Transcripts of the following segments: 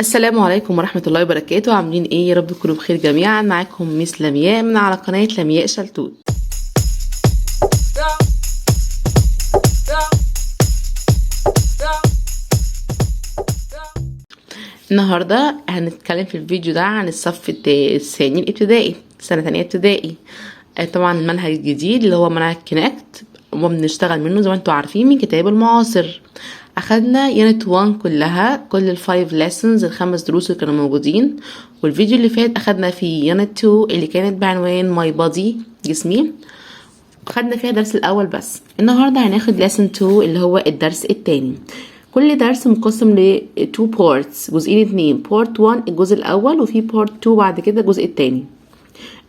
السلام عليكم ورحمة الله وبركاته. عاملين ايه؟ يا رب تكونوا بخير جميعا. معاكم ميس لمياء من على قناة لمياء شلتوت. النهاردة هنتكلم في الفيديو ده عن الصف الثاني الابتدائي، سنة تانية ابتدائي. طبعا المنهج الجديد اللي هو منهج Connect، وبنشتغل منه زي ما انتوا عارفين من كتاب المعاصر. اخدنا unit 1 كلها، كل ال five lessons، الخمس دروس اللي كانوا موجودين. والفيديو اللي فات اخدنا فيه unit 2 اللي كانت بعنوان my body، جسمي، خدنا فيها الدرس الاول بس. النهارده هناخد lesson 2 اللي هو الدرس التاني. كل درس مقسم ل 2 parts، جزئين اتنين، part 1 الجزء الاول، وفي part 2 بعد كده الجزء التاني.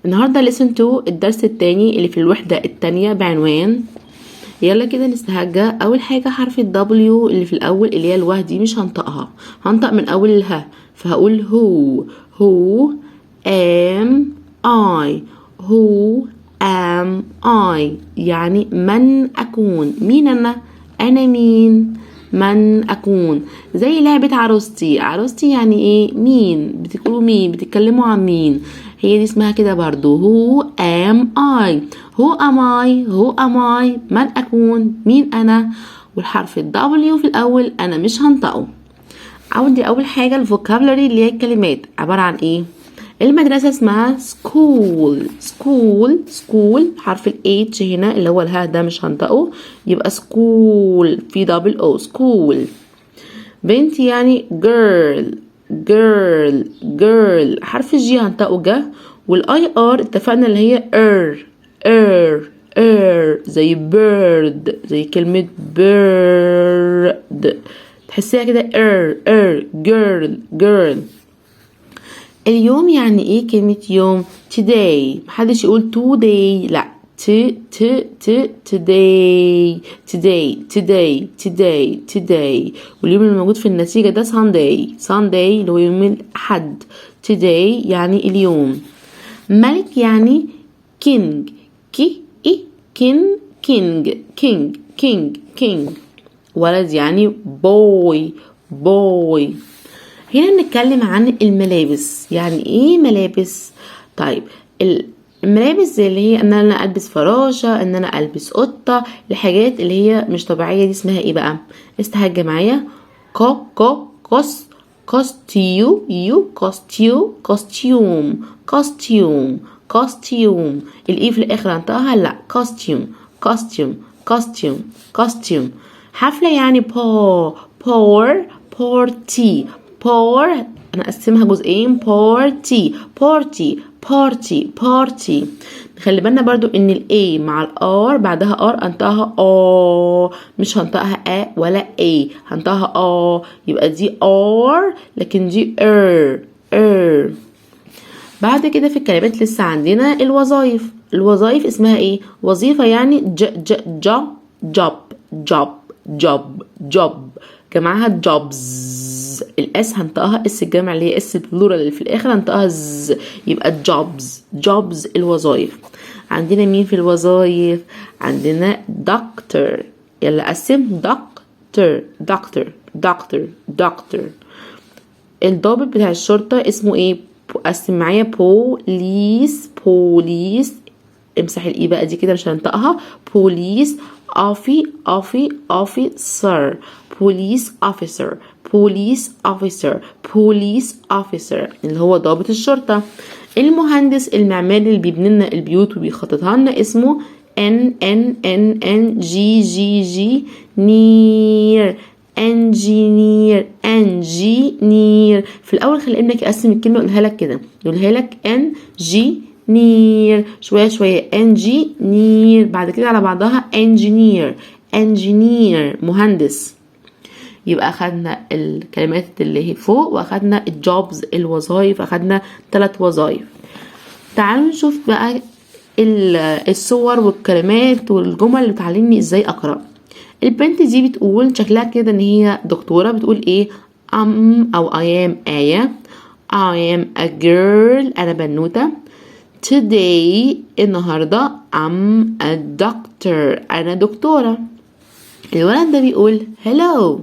النهارده lesson 2، الدرس التاني اللي في الوحدة التانية، بعنوان، يلا كده نستهجى. اول حاجه حرف ال W اللي في الاول، اللي هي الوه دي، مش هنطقها، هنطق من اول الها، فهقول who، who am I، who am I، يعني من اكون، مين انا، انا مين، من اكون. زي لعبة عروستي، عروستي يعني ايه؟ مين بتقولوا، مين بتتكلموا عن مين، هي دي اسمها كده برضو. who am I، who am I، who am I، من أكون، مين أنا. والحرف ال W في الأول أنا مش هنطقه. عندي أول حاجة ال vocabulary اللي هي الكلمات، عبارة عن إيه؟ المدرسة اسمها school، school، school. حرف ال H هنا اللي هو الها ده مش هنطقه، يبقى school في double O، school. بنت يعني girl، girl، girl. حرف ال G هنطقه جه، وال I R اتفقنا اللي هي ار ار ار، زي bird، زي كلمة bird، تحسيها كده ار ار، girl، girl. اليوم يعني ايه كلمة يوم؟ today. محدش يقول today، لا، t t t، today، today، today، today، today. واليوم اللي موجود في النتيجة ده Sunday، Sunday اللي هو يوم الأحد. today يعني اليوم. ملك يعني king، كي إي كين، king، king، king، king. ولد يعني boy، boy. هنا بنتكلم عن الملابس. يعني ايه ملابس؟ طيب، الملابس زي اللي هي ان انا البس فراشة، ان انا البس قطة، الحاجات اللي هي مش طبيعية دي اسمها ايه بقى؟ استهجى معايا: co co cos costu u costu costume، costume، costume. ال E في الاخر هنطقها؟ لا. costume، costume، costume، costume. حفلة يعني pa par party، par، انا اقسمها جزئين، party، party، party، party. خلي بالنا برضو ان ال A مع ال R بعدها R انطقها اه، مش هنطقها ا ولا A، هنطقها اه، يبقى دي R لكن دي ار ار. بعد كده في الكلمات لسه عندنا الوظائف. الوظائف اسمها ايه؟ وظيفة يعني ج ج job، job، job، job، job. جمعها jobs. ال S هنطقها S الجمع، اللي هي S ال plural اللي في الاخر هنطقها ز، يبقى jobs، jobs الوظائف. عندنا مين في الوظائف؟ عندنا doctor. يلا قسم: doctor، doctor، doctor، doctor. الضابط بتاع الشرطة اسمه ايه؟ قسم معايا: police، police. امسح ال E بقى دي كده، مش هنطقها. police offi offi officer، police officer، police officer، police officer، اللي هو ضابط الشرطة. المهندس المعماري اللي بيبني لنا البيوت وبيخططها لنا اسمه N N N N G G G neer، engineer، engineer. في الاول خلي ابنك يقسم الكلمه، يقولها لك كده، يقولها لك N G neer، شويه شويه N G neer، بعد كده على بعضها engineer، engineer، مهندس. يبقى اخدنا الكلمات اللي هي فوق، واخدنا ال jobs الوظائف، اخدنا ثلاث وظائف. تعالوا نشوف بقى الصور والكلمات والجمل اللي بتعلمني ازاي اقرا. البنت دي بتقول، شكلها كده ان هي دكتورة، بتقول ايه؟ I'm او I am آية، I am a girl، انا بنوتة. today النهاردة، I'm a doctor، انا دكتورة. الولد ده بيقول hello،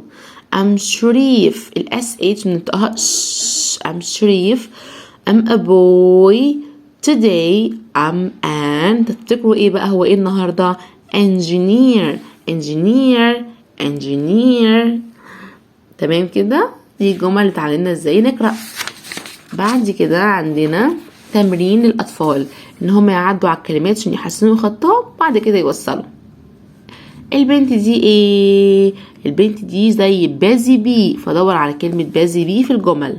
I'm شريف. ال S H بنطقها ش. I'm شريف، I'm a boy، today I'm an. تفتكروا ايه بقى؟ هو ايه النهاردة؟ engineer، engineer، engineer. تمام كده، دي الجمل اللي اتعلمنا ازاي نقرأ. بعد كده عندنا تمرين للأطفال إن هم يعدوا على الكلمات عشان يحسنوا خطهم، بعد كده يوصلوا. البنت دي ايه؟ البنت دي زي busy bee، فدور على كلمة busy bee في الجمل.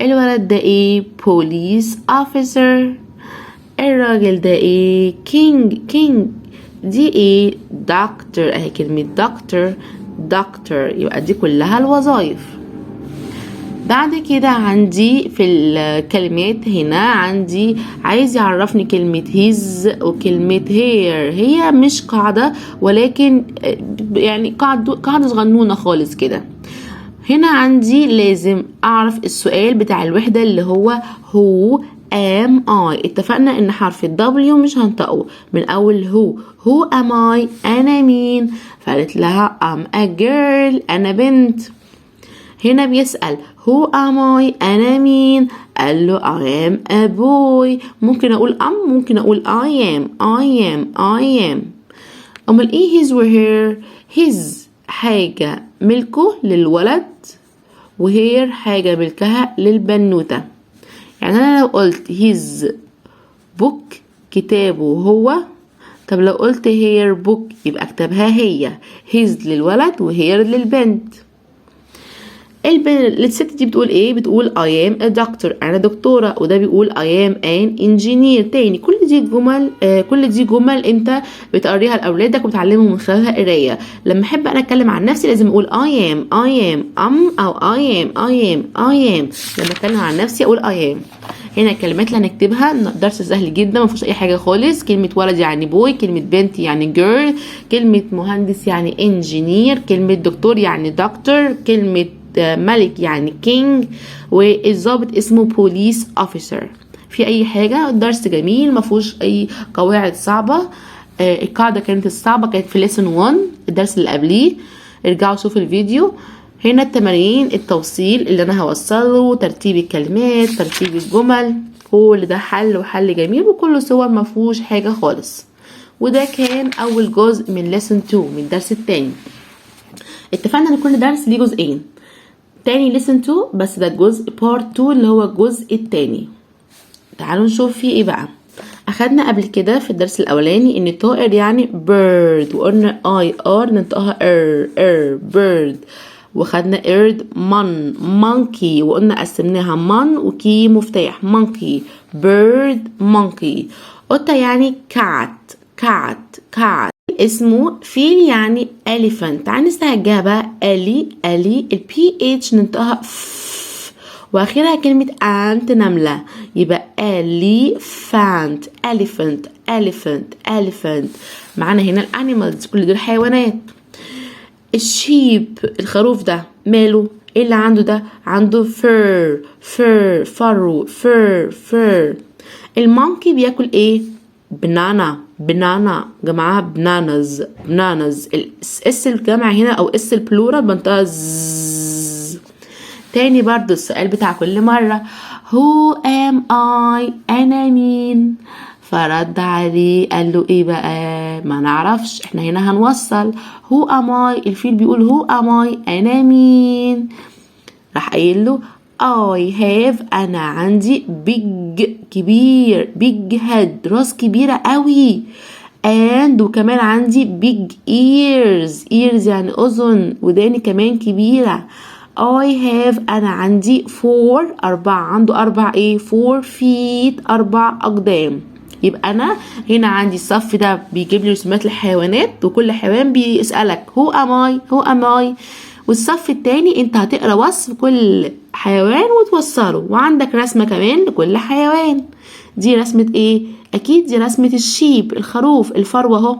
الولد ده ايه؟ police officer. الراجل ده ايه؟ king، king. دي ايه؟ دكتور، اهي كلمة doctor، doctor. يبقى دي كلها الوظائف. بعد كده عندي في الكلمات هنا عندي عايز يعرفني كلمة his وكلمة her. هي مش قاعدة ولكن يعني قاعدة قاعدة صغنونة خالص كده. هنا عندي لازم أعرف السؤال بتاع الوحدة اللي هو who am I. اتفقنا ان حرف ال W مش هنطقه من اول who. who am I؟ انا مين؟ فقالت لها I'm a girl، انا بنت. هنا بيسأل who am I؟ أنا مين؟ قال له I am a boy. ممكن أقول am، ممكن أقول I am، I am، I am. أمال إيه his و her؟ his حاجة ملكه للولد، و her حاجة ملكها للبنوتة. يعني أنا لو قلت his book كتابه هو، طب لو قلت her book يبقى كتابها هي. his للولد و her للبنت. الست دي بتقول ايه؟ بتقول I am a doctor، انا دكتورة. وده بيقول I am an engineer. تاني كل دي جمل انت بتقريها لاولادك وبتعلمهم من خلالها قراية. لما احب انا اتكلم عن نفسي لازم اقول I am، I am، I'm او I am، I am، I am. لما اتكلم عن نفسي اقول I am. هنا الكلمات اللي هنكتبها، درس سهل جدا ما فيهوش اي حاجه خالص. كلمه ولد يعني boy، كلمه بنت يعني girl، كلمه مهندس يعني engineer، كلمه دكتور يعني دكتور، كلمه ملك يعني king، والضابط اسمه police officer. في اي حاجه؟ الدرس جميل ما فيهوش اي قواعد صعبه. القاعده كانت الصعبه كانت في lesson 1، الدرس اللي قبليه، ارجعوا شوفوا الفيديو. هنا التمارين، التوصيل اللي انا هوصله، ترتيب الكلمات، ترتيب الجمل، كل ده حل وحل جميل وكله صور، ما فيهوش حاجه خالص. وده كان اول جزء من lesson 2، من الدرس التاني. اتفقنا ان كل درس ليه جزئين. تاني lesson 2، بس ده الجزء part 2 اللي هو الجزء التاني. تعالوا نشوف فيه ايه بقى. اخدنا قبل كده في الدرس الاولاني ان الطائر يعني bird، وقلنا I R ننطقها ار ار، bird. وخدنا قرد monkey، وقلنا قسمناها mon و key مفتاح، monkey، bird، monkey. قطة يعني cat، cat، cat. اسمه فيل يعني elephant. تعال نستهجها بقى، ele ele، ال PH ننطقها ف، واخرها كلمة ant نملة، يبقى elephant، elephant، elephant، elephant. معانا هنا ال animals، كل دول حيوانات. ال sheep الخروف ده ماله؟ ايه اللي عنده ده؟ عنده fur، fur، فرو، fur، fur. ال monkey بياكل ايه؟ banana، banana، جمعها bananas، bananas. ال S الجمع هنا او S ال plural بنطقها ز. تاني برضو السؤال بتاع كل مرة، who am I؟ أنا مين؟ فرد عليه قال له ايه بقى؟ ما نعرفش، احنا هنا هنوصل. who am I؟ الفيل بيقول who am I؟ انا مين؟ راح قايل له I have، انا عندي big كبير، big head راس كبيرة قوي، and وكمان عندي big ears، ears يعني أذن، وداني كمان كبيرة. I have أنا عندي four أربعة، عنده أربع إيه؟ four feet، أربع أقدام. يبقى أنا هنا عندي الصف ده بيجيب لي رسومات الحيوانات، وكل حيوان بيسألك who am I، who am I. والصف التاني انت هتقرا وصف كل حيوان وتوصله، وعندك رسمة كمان لكل حيوان. دي رسمة ايه؟ اكيد دي رسمة ال sheep الخروف، الفروة اهو.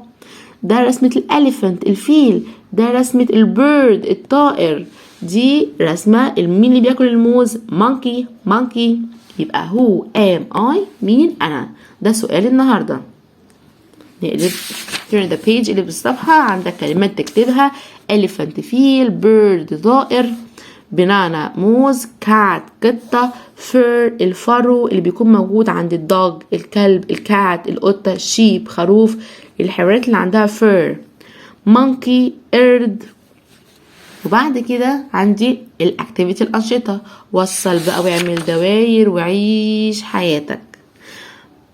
ده رسمة ال elephant الفيل. ده رسمة ال bird الطائر. دي رسمة مين اللي بياكل الموز؟ monkey، monkey. يبقى who am I؟ مين انا؟ ده سؤال النهارده. نقلب، turn the page، اقلب الصفحة. عندك كلمات تكتبها: elephant فيل، bird طائر. banana موز، cat قطة، fur الفرو اللي بيكون موجود عند ال dog الكلب، ال cat القطة، sheep خروف، الحيوانات اللي عندها fur، monkey قرد. وبعد كده عندي ال activity الانشطه، وصل بقى واعمل دواير وعيش حياتك.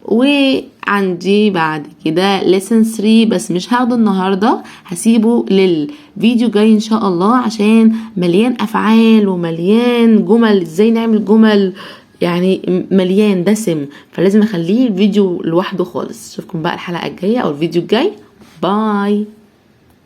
وعندي بعد كده lesson 3، بس مش هاخده النهارده، هسيبه للفيديو جاي ان شاء الله، عشان مليان افعال ومليان جمل، ازاي نعمل جمل، يعني مليان دسم، فلازم اخليه الفيديو لوحده خالص. اشوفكم بقى الحلقة الجاية او الفيديو الجاي. bye.